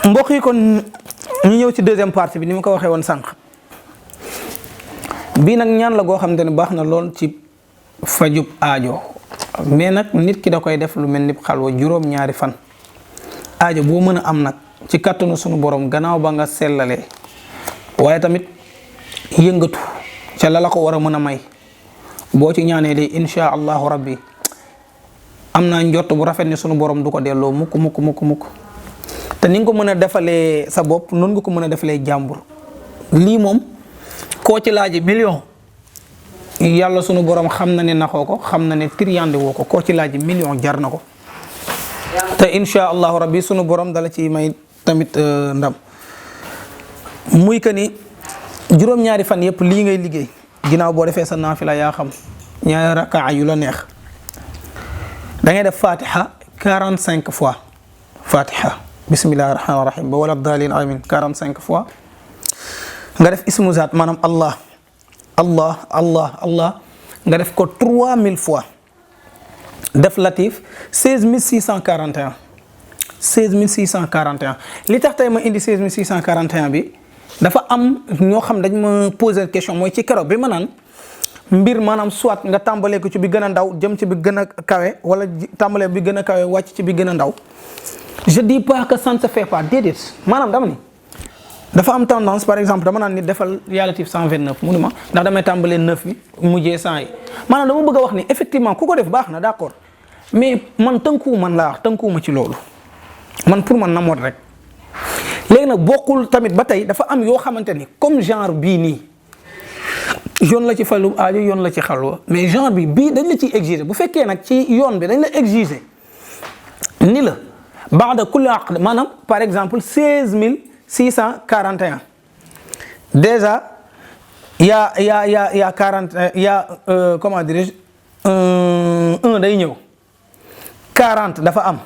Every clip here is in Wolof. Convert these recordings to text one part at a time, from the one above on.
mbokk yi kon ñu ñëw ci deuxième partie bi ni ma ko waxee woon sànq bii nag ñaan la goo xamante ne baax na lool ci fajub aajo mais nag nit ki da koy def lu mel ni xalwa juróom-ñaari fan aajo boo mën a am nag ci kàttanu sunu borom gannaaw ba nga sellalee waaye tamit yëngatu ca la ko war a mën a may boo ci ñaanee de insha allahu rabbi am naa njott bu rafet ni sunu borom du ko delloo mukk te ni nga ko mën a defalee sa bopp noonu nga ko mën a defalee jàmbur lii moom koo ci laaji million yàlla sunu borom xam na ne naxoo ko xam na ne triande woo ko koo ci laaji million jar na ko te insha allahu rabbi sunu borom dala ci may tamit ndam muy que ni juróom-ñaari fan yëpp lii ngay liggéey ginnaaw boo defee sa naafila yaa xam ñaari rakaa yu la neex da ngay def fatiha 45 fois fatiha bismillahi rahmaani rahim ba wala daalin amin 45 fois nga def ismu zaat maanaam allah nga def ko 3000 fois def latif 16641 li tax tey ma indi 16641 bi dafa am ñoo xam dañ ma poser question mooy ci keroog bi ma naan mbir maanaam soit nga tàmbalee ko ci bi gën a ndaw jëm ci bi gën a kawe wala tàmbalee bi gën a kawe wàcc ci bi gën a ndaw je dis pas que ça ne se fait pas déedéet maanaam dama ni dafa am tendance par exemple dama naan nit defal yaa latif 129 mu ni ma ndax damay tàmbalee 9 bi mujjee 100 yi maanaam dama bëgg a wax ni effectivement ku ko def baax na d'accord mais man tënkuwuma ci loolu man pour man na moot rek léegi nag bokkul tamit ba tey dafa am yoo xamante ni comme genre bii nii yoon la ci falu aajo yoon la ci xalwa mais genre bii dañ la ciy exiger bu fekkee nag ci yoon bi dañ la exiger ni la baada kulli aqd maanaam par exemple 16641 déjà yaa 40 yaa comment dirais-je 1 day ñëw 40 dafa am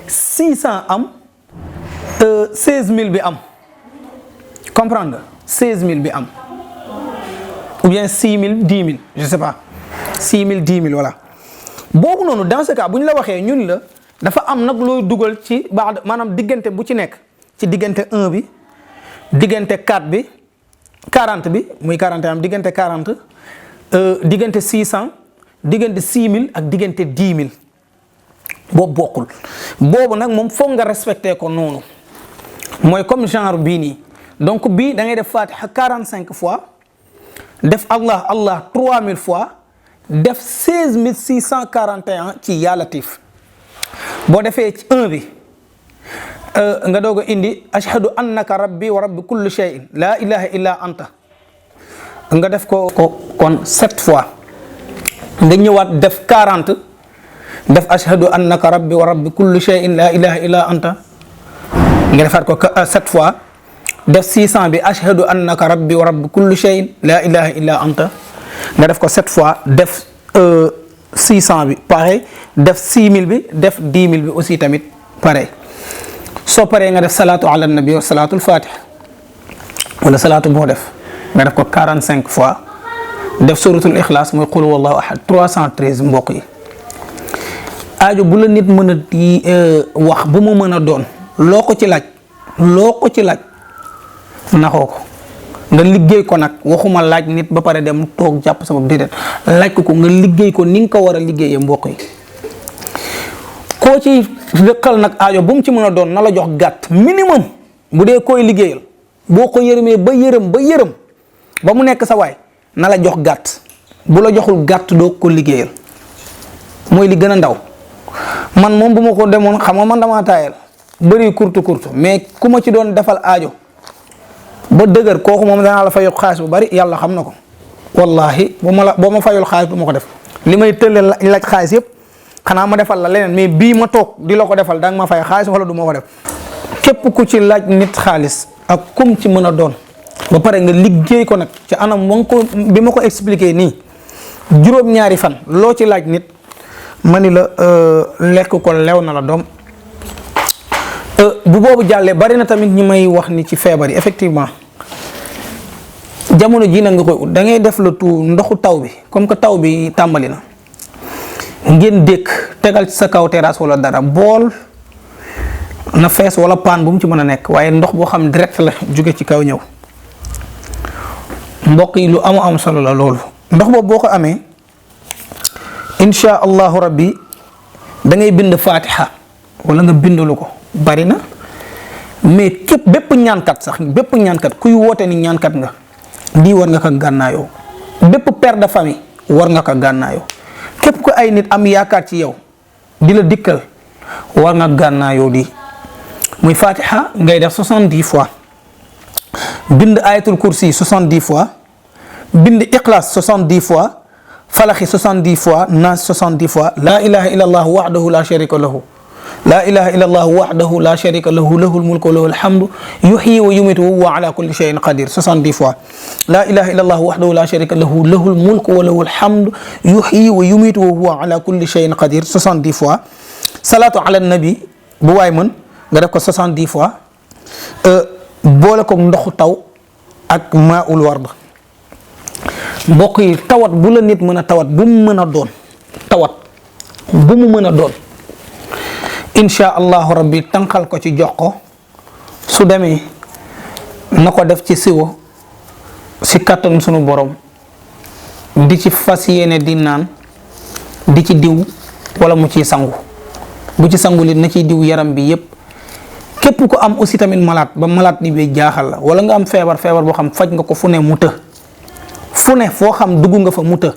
600 am 16000 bi am comprendre nga 16000 bi am ou bien 6000 10000 je sais pas 6000 10000 voilà boobu noonu dans ce cas bu ñu la waxee ñun la dafa am nag looy dugal ci baax maanaam diggante bu ci nekk ci diggante 1 bi diggante 4 bi 40 bi muy 40 am diggante 40 diggante 600 diggante 6000 ak diggante 10000 boobu bokkul boobu nag moom foog nga respecté ko noonu mooy comme genre bii nii donc bii da ngay def fatiha 45 fois def allah 3000 fois def 16641 ci yaa latif boo defee ci 1 bi nga doog a indi ashhadu annaka rabbi wa rabbi kulli shay'in la ilaha illa anta nga def ko kon 7 fois nga ñëwaat def 40 def ashhadu annaka rabbi wa rabbi kulli shay'in la ilaha illa anta nga defaat ko 7 fois def 600 bi ashhadu annaka rabbi wa rabbi kulli shay'in la ilaha illa anta nga def ko 7 fois def 600 bi pareil def 6000 bi def 10000 bi aussi tamit pareil soo paree nga def salatu ala nabi wa salatul fatiha wala salatu boo def nga def ko 45 fois def suratul ikhlas mooy qul wallahu ahad 313 mbokk yi aajo bu la nit mën a wax bu mu mën a doon loo ko ci laaj naxoo ko nga liggéey ko nag waxuma laaj nit ba pare dem toog jàpp sama déedéet laaj ko nga liggéey ko ni nga ko war a liggéeyee mbokk yi koo ci dëkkal nag aajo bu mu ci mën a doon na la jox gàtt minimum bu dee koy liggéeyal boo ko yërëmee ba yërëm ba mu nekk sa waay na la jox gàtt bu la joxul gàtt doo ko liggéeyal mooy li gën a ndaw man moom bu ma ko demoon xam nga man damaa taayal bëri kurtu mais ku ma ci doon defal aajo ba dëgër kooku moom danaa la fayul xaalis bu bari yàlla xam na ko wallahi boo ma fayul xaalis du ma ko def li may tëlle laaj xaalis yëpp xanaa ma defal la leneen mais bii ma toog di la ko defal danga ma fay xaalis wala du ma ko def képp ku ci laaj nit xaalis ak kum ci mën a doon ba pare nga liggéey ko nag ci anam wa nga ko bi ma ko expliqué nii juróom-ñaari fan loo ci laaj nit ma ni la lekk ko lew na la doom bu boobu jàllee bari na tamit ñi may wax ni ci feebar yi effectivement jamono ji nag nga koy ut da ngay def le tout ndoxu taw bi comme que taw bi tàmbali na ngeen dékk tegal ci sa kaw terrasse wala dara bool na fees wala paan bu mu ci mën a nekk waaye ndox boo xam direct la jóge ci kaw ñëw. mbokk yi lu am solo la loolu. ndox boobu boo ko amee insha allahu rabbi da ngay bind fatiha wala nga bindalu ko bari na mais képp bépp ñaankat kuy woote ni ñaankat nga lii war nga ko gànnaayoo. bépp père de famille war nga ko gànnaayoo. képp ko ay nit am yaakaar ci yow di la dikkal war nga gànnaayoo lii muy fatiha ngay def 70 fois bind ayatul kursi 70 fois bind ikhlas 70 fois falaxi 70 fois nas 70 fois la ilaha illallah wahdahu la sharika lahu la ilaha illallah wahdahu la sharika lahu lahul mulku wa lahul hamdu yuhyi wa yumitu wa huwa ala kulli shay'in qadir 70 fois la ilaha illallah wahdahu la sharika lahu lahul mulku wa lahul hamdu yuhyi wa yumitu wa huwa ala kulli shay'in qadir 70 fois salatu ala nabi bu waay mën nga def ko 70 fois boole ko ndoxu taw ak maa'ul ward. mbokk yi tawat bu la nit mën a tawat bu mu mën a doon tawat bu mu mën a doon insha allahu rabbi tànqal ko ci jox ko su demee na ko def ci siwo si kàttan sunu borom di ci fas yéene di naan di ci diw wala mu ciy sangu bu ci sangu li na ciy diw yaram bi yépp. képp ko am aussi tamit malade ba malade ni bi jaaxal la wala nga am feebar boo xam faj nga ko fu ne mu të fu ne foo xam dugg nga fa mu të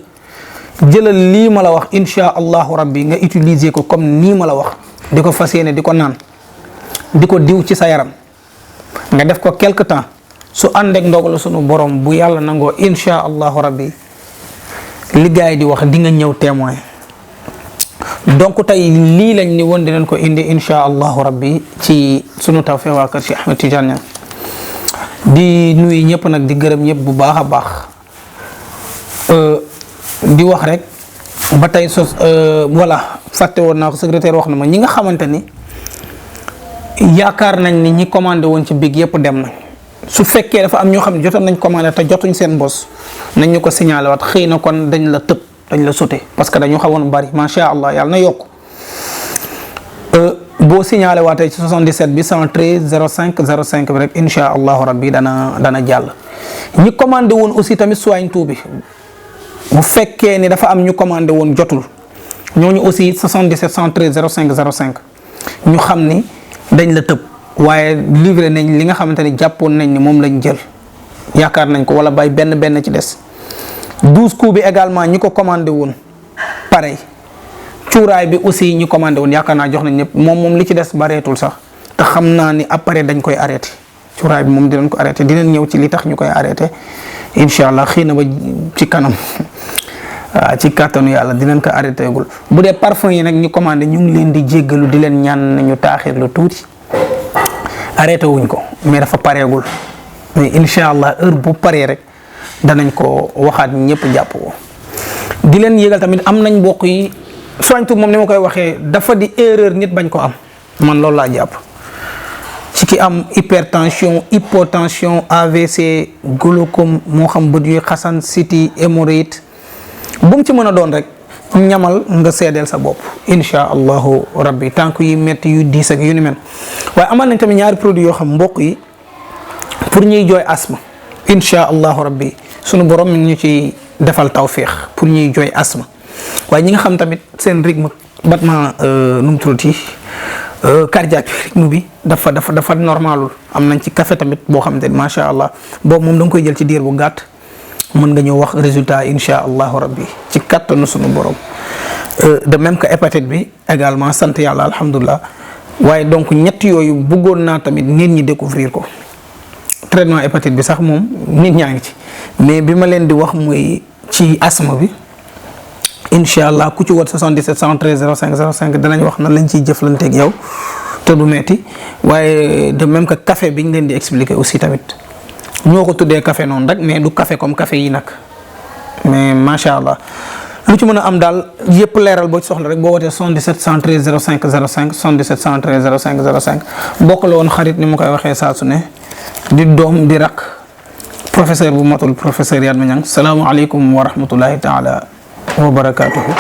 jëlal lii ma la wax insha allahu rabbi nga utiliser ko comme nii ma la wax di ko fas yéene di ko naan di ko diw ci sa yaram nga def ko quelque temps su ànd ak ndogalu sunu borom bu yàlla nangoo insha allahu rabbi li gaay di wax di nga ñëw témoin. donc tey lii lañ ni woon dinañ ko indi insha allahu rabbi ci sunu Tawfekh waa kër Cheikh Ahmed Tidiane Niang di nuyu ñëpp nag di gërëm ñëpp bu baax a baax di wax rek ba tey voilà fàtte woon naa ko secrétaire wax na ma ñi nga xamante ni yaakaar nañ ni ñi commandé woon ci big yëpp dem na su fekkee dafa am ñoo xam ne jotoon nañ commandé te jotuñ seen bos nañ ñu ko signalé waat xëy na kon dañ la tëb dañ la sauté parce que dañu xawoon bari macha allah yàlla na yokk boo signalé waatee ci 77 bi 113 05 05 bi rek insha allahu rabbi dana jàll. ñi commandé woon aussi tamit soigne tout bi bu fekkee ni dafa am ñu commandé woon jotul ñooñu aussi 77 113 05 05 ñu xam ni dañ la tëb waaye livré nañ li nga xamante ni jàppoon nañ ni moom lañ jël yaakaar nañ ko wala bay benn ci des. 12 coups bi également ñi ko commandé woon pareil cuuraay bi aussi ñi commandé woon yaakaar naa jox nañ ñëpp moom li ci des bareetul sax te xam naa ni après dañ koy arrêté cuuraay bi moom dinañ ko arrêté dinañ ñëw ci li tax ñu koy arrêté incha allah xëy na ba ci kanam waaw ci kàttanu yàlla dinañ ko arrêté gul bu dee parfum yi nag ñu commandé ñu ngi leen di jéggalu di leen ñaan nañu taaxir lu tuuti arrêté wuñ ko mais dafa pareegul mais incha allah heure bu paree rek. danañ ko waxaat ñëpp jàpp ko di leen yégal tamit am nañ mbokk yi soigne tout moom ni ma koy waxee dafa di erreur nit bañ ko am man loolu laa jàpp ci ki am hypertension hypotension AVC glaucome moo xam bët yuy xasan city hémorroïde bu mu ci mën a doon rek ñamal nga seedeel sa bopp insha allahu rabbi tànk yu metti yu diis ak yu ni mel waaye amal nañ tamit ñaari produit yoo xam mbokk yi pour ñuy jooy asthme insha allahu rabbi sunu borom mi ngi ñu ci defal tawféex pour ñuy jooy asthme waaye ñi nga xam tamit seen rythme battement nu mu tuddati cardiaque rythme bi dafa normalul am nañ ci café tamit boo xamante ni macha allah boobu moom da nga koy jël ci diir bu gàtt mën nga ñëw wax résultat insha allahu rabbi ci kattanu sunu borom de même que hépatite bi également sant yàlla alhamdulilah waaye donc ñett yooyu bëggoon naa tamit nit ñi découvrir ko. traitement hépatite bi sax moom nit ñaa ngi ci mais bi ma leen di wax mooy ci asthme bi incha allah ku ci wot 77 113 05 05 danañ wax nan lañ ciy jëflanteeg yow te du metti waaye de même que café bi ñu leen di expliquer aussi tamit ñoo ko tuddee café noonu rek mais du café comme café yi nag mais macha allah lu ci mën a am daal yëpp leeral boo ci soxla rek boo wootee 77 113 05 05 77 113 05 05 bokk la woon xarit ni ma koy waxee saa su ne di doom di rak professeur bu matul professeur Yatma Niang salaamualeykum wa rahmatullahi taala wa barakatuhu